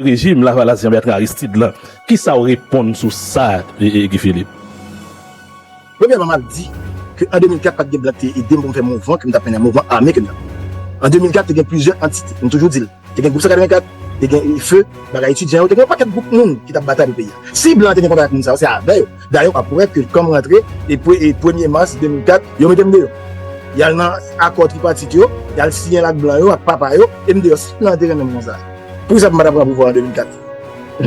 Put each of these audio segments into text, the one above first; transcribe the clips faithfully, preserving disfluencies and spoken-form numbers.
rejim Lavalas Jean Bertrand Aristide lan. Kisa w reponn sou sa, e, e, Guy Philippe? Premyèman, m ap di ke an de mil kat, pa t gen blan ki te ede m pou m fè mouvman ke m t ap mennen, mouvman ame ke m t ap mennen. An de mil kat, te gen plizyè antite, m toujou di l. Te gen gwoup san katrevenkat, te gen Feu, bagay etidyan yo, te gen yon pakèt gwoup moun ki t ap batay pou peyi a. Si blan te gen kontak ak moun sa yo, se avè yo. Dayè, w ap wè ke kan m rantre, e, pre, e premye mas de mil kat, yo mete m deyò. Y al nan akò tripatit yo, y al siyen l ak blan yo, ak papa yo, e m deyò. Si blan te renmen m konsa, poukisa m pa t ap pran pouvwa an de mil kat?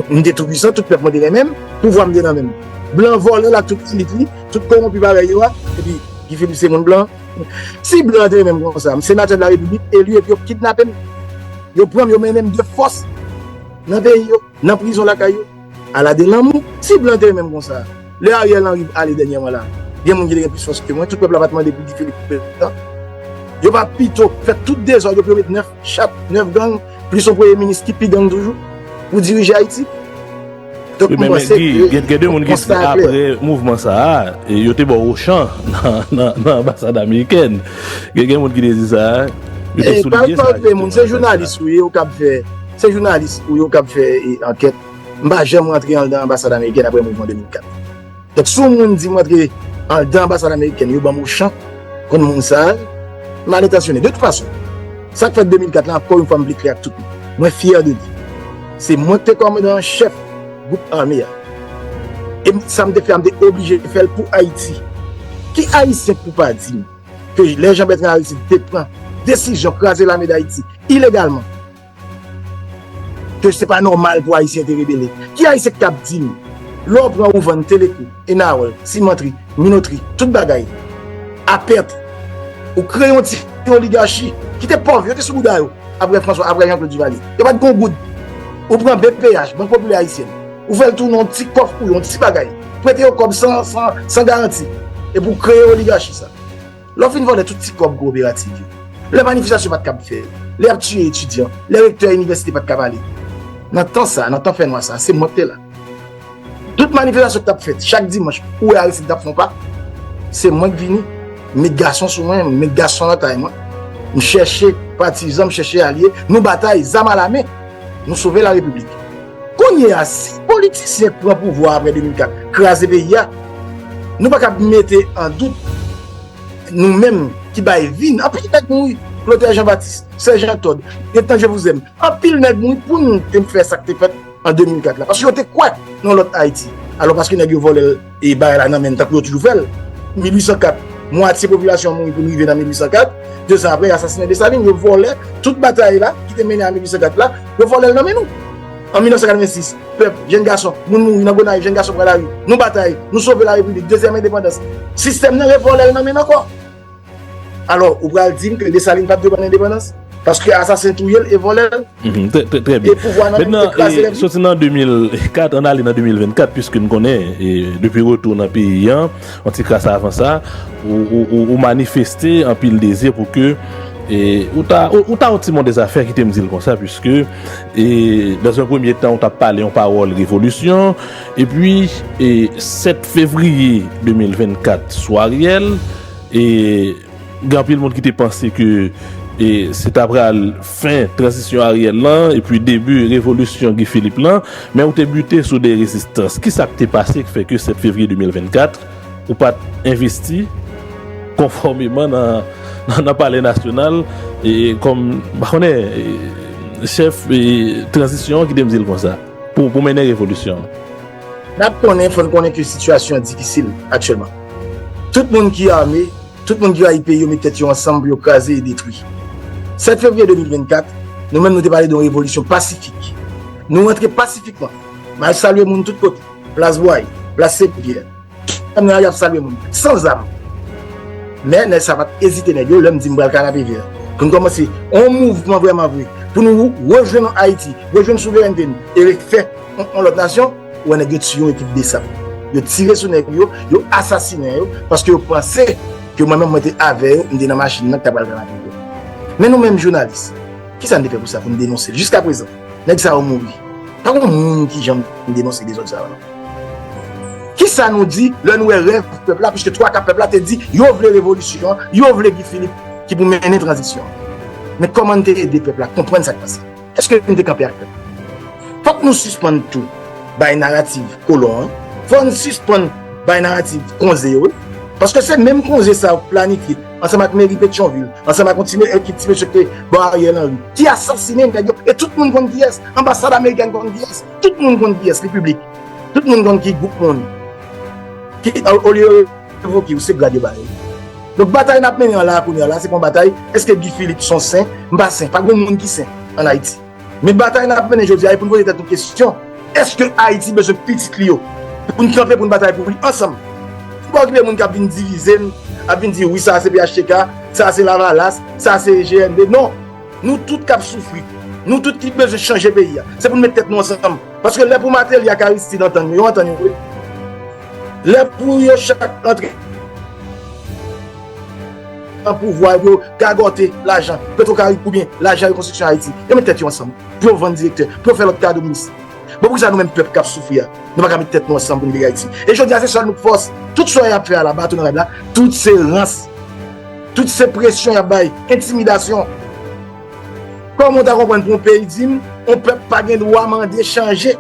M te toupwisan, tout pèp mwen te renmen m, pouvwa m te nan men m. Blan vòlè l ak tout elit li, tout kowonpi parèy yo a, epi Guy Philippe se moun blan. Si blan te renmen m konsa, m senatè de la repiblik, eli, epi yo kidnape m. Yo pran m, yo mennen m de fòs nan peyi yo, nan prizon lakay yo. Ala de lanmou, si blan te renmen m konsa. Lè Ariel Henry ale dènyèman la, gen moun ki te gen plis fòs ke mwen, tout pèp la pa t mande pou Guy Philippe prezidan. Yo pa pito fè tout dezòd yo pou yo met nèf chat, nèf gang, plis yon premye minis ki pi gang toujou, pou dirije Ayiti? Donk, Wi, m men, men panse Guy, ke gen, gen de moun ki di konsta a klè. Apre mouvman sa a, e, yo te ba w Ochan nan, nan, nan anbasad amerikèn. Gen, gen moun ki te di sa, yo te E, pa, soulinye pa sa, okipe moun, se jisteman, jounalis ou ye, ou k ap fè, se jounalis ou ye, ou k ap fè, e, ankèt. M pa janm rantre anndan anbasad amerikèn apre mouvman de mil kat. Donk, si yon moun di m rantre anndan anbasad amerikèn, yo ban m Ochan kont moun sa a, m al entasyone. De tout fason, sa k fèt de mil kat la, ankò yon fwa, m vle klè ak tout moun. Mwen fyè de li. Se mwen ki te kòmandan an chèf gwoup ame a. E m, sa m te fè a, m te oblije fè l pou Ayiti. Ki Ayisyen k pou pa di m ke lè Jean Bertrand Aristide te pran desizyon kraze lame d Ayiti ilegalman, ke se pa nòmal pou Ayisyen te rebele? Ki Ayisyen k t ap di m, lè w pran ou vann Teleco, Enawòl, Simantri, Minotri, tout bagay, a pèt, ou kreye yon ti oligachi ki te pòv, yo te sou bouda yo, apre François, apre Jean-Claude Duvalier. Yo pa t gen yon goud. Ou pran B P H, Bank Popilè Ayisyèn, ou fè l tounen yon ti kòf pou yo, yon ti bagay. Prete yo kòb san, san, san garanti. Epi w kreye oligachi sa. Lè w fin vòlè tout ti kòb kooperativ yo, lè manifestasyon pa t kab fè, lè y ap tiye etidyan, lè rektè inivèsite pa t kab ale. Nan tan sa, nan tan fènwa sa, se mwen ki te la. Tout manifestasyon ki t ap fèt chak dimanch, ou wè Aristide t ap fè yon pa, se mwen ki vini, m met gason sou mwen, m met gason nan tay mwen. M chèche patizan, m chèche alye, nou batay, zam alamen, nou sove larepiblik. Kounye a, si politisyen k pran pouvwa apre de mil kat kraze peyi a, nou pa kab mete an dout nou menm ki bay vi n. Anpil nèg mouri, Clotaire Jean Baptiste, Sergent Todd, Gaétan Je vous aime. Anpil nèg mouri pou n te fè sa k te fèt an de mil kat la. Paske yo te kwè nan lòt Ayiti. Alò, paske nèg yo vòlè l, e, bagay la nan men n, tankou yo toujou fè l. Mil uit san kat, mwatye popilasyon an mouri pou n rive nan mil uit san kat. Dezan apre, y asasinen Desalin. Yo vòlè tout batay la ki te mennen a mil uit san kat la, yo vòlè l nan men nou. An mil nèf san katrevensis, pèp, jèn gason, moun mouri nan Gonayiv, jèn gason pran lari, nou batay, nou sove larepiblik, dezyèm endepandans. Sistèm nan revòlè l nan men n ankò. Alò, ou pral di m ke Desalin pa t dwe pran lendepandans? Paske asasen touye l e vòlè l? Mhm, trè, trè, trè byen. E pouvwa nan men l, te kraze lèv li? Soti nan de mil kat, ann ale nan de mil vennkat, piske n konnen, e, depi retou nan peyi an, yon ti kras avan sa, ou, ou, ou, ou manifeste anpil dezi pou ke, e, ou ta, ou, ou ta yon timoun dèzafè, kite m di l konsa, piske, e, dans un premier temps, ou t ap pale yon pawòl revolisyon, epi, e, sèt fevriye de mil vennkat, sou Ariel, e, gen anpil moun ki te panse ke, e, se ta pral fen tranzisyon Ariel lan, epi debi revolisyon Guy Philippe lan, men ou te bite sou de rezistans. Kisa k te pase ki fè ke sèt fevriye de mil vennkat, ou pa t envesti konfòmeman nan, nan, nan Palè Nasyonal, e, kòm, m pa konnen, e, chèf, e, tranzisyon an, kite m di l konsa, pou, pou mennen revolisyon an? N ap konnen, fò n konnen ke sitiyasyon an difisil aktyèlman. Tout moun ki ame, tout moun ki rayi peyi yo met tèt yo ansanm pou yo kraze e detwi. Sèt fevriye de mil vennkat, nou menm nou te pale de yon revolisyon pasifik. Nou rantre pasifikman. M al salye moun tout kote. Plas Bway, Plas Sen Pyè. Tout moun nan lari ap salye moun. San zam. Men nèg sa pa t ezite nèg yo, lè m di m pral Kanapevè. Pou n kòmanse yon mouvman vrèman vre. Pou nou rejwenn Ayiti, rejwenn souverènte n, e refè yon, yon lòt nasyon, ou wè nèg yo tiye yon ekip Besap. Yo tire sou nèg yo, yo asasinen yo, paske yo panse ke mwen menm mwen te avè yo, m te nan machin nan ki ta pral Kanapevè. Men nou menm jounalis, kisa n te fè pou sa, pou n denonse l? Jiskaprezan, nèg sa yo mouri. Pa gen moun ki janm denonse dezòd sa yo, non. Kisa nou di lè n wè rèv pèp la, piske twa ka pèp la te di yo vle revolisyon an, yo vle Guy Philippe ki pou mennen tranzisyon an? Men kòman n te ede pèp la konprann sa k pase? Èske n te kanpe ak pèp la? Fòk nou sispann tou bay narativ kolon an. Fòk nou sispann bay narativ konze yo. Paske se menm konze sa yo k planifye ansanm ak meri Petyonvil, ansanm ak yon ti me- ekip ti mesye ki te bò Ariel Henry, ki asasinen nèg yo. E tout moun konn kiyès. Anbasad amerikèn konn kiyès. Tout moun konn kiyès, li piblik. Tout moun konn ki gwoup moun. Ki, olye yo revoke yo, se grad yo ba yo. Donk, batay n ap mennen an la, kounye a la, se pa yon batay, èske Guy Philippe se yon sen? M pa sen. Pa gen moun ki sen ann Ayiti. Men batay n ap mennen jodi a, e pou n poze tèt nou kesyon, èske Ayiti bezwen pitit li yo? Pou n kanpe, pou n batay pou li ansanm. Fò okipe moun k ap vin divize n, ap vin di, wi, sa a se P H T K, sa a se Lavalas, sa a se G N D. Non! Nou tout k ap soufri, nou tout ki bezwen chanje peyi a, se pou n met tèt nou ansanm. Paske lè pou Martelly ak Aristide antann yo, yo antann yo vre. Lè pou yo chak antre nan pouvwa, pou yo gagòte lajan Petro Caribe oubyen lajan rekonstriksyon Ayiti, yo met tèt yo ansanm pou yo vann direktè, pou yo fè lòt kado minis. Bon, poukisa nou menm pèp k ap soufri a, nou pa ka met tèt nou ansanm pou n libere Ayiti? E jodi a, se sèl nou k fòs. Tout sa y ap fè a la, bato nan rad la, tout se rans. Tout se presyon y ap bay, entimidasyon. Kòman w ta konprann pou yon peyi di m, yon pèp pa gen dwa mande chanje?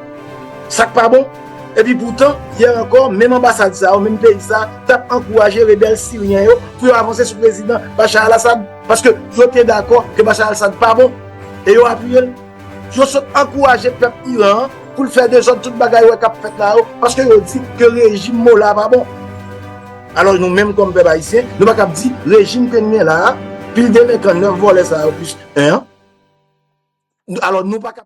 Sa k pa bon? Epi poutan, yè ankò, menm anbasad sa yo, menm peyi sa, t ap ankouraje rebèl siryen yo pou yo avanse sou prezidan Bashar al-Assad, paske yo te dakò ke Bashar al-Assad pa bon, e yo apiye l. Yo sot ankouraje pèp Iran an pou l fè dezòd, tout bagay wè k ap fèt la yo, paske yo di ke rejim Mola pa bon. Alò, nou menm kòm pèp ayisyen, nou pa kab di rejim ke n gen la a, pil delenkan, nèf vòlè sa yo plis en an. Alò, nou pa ka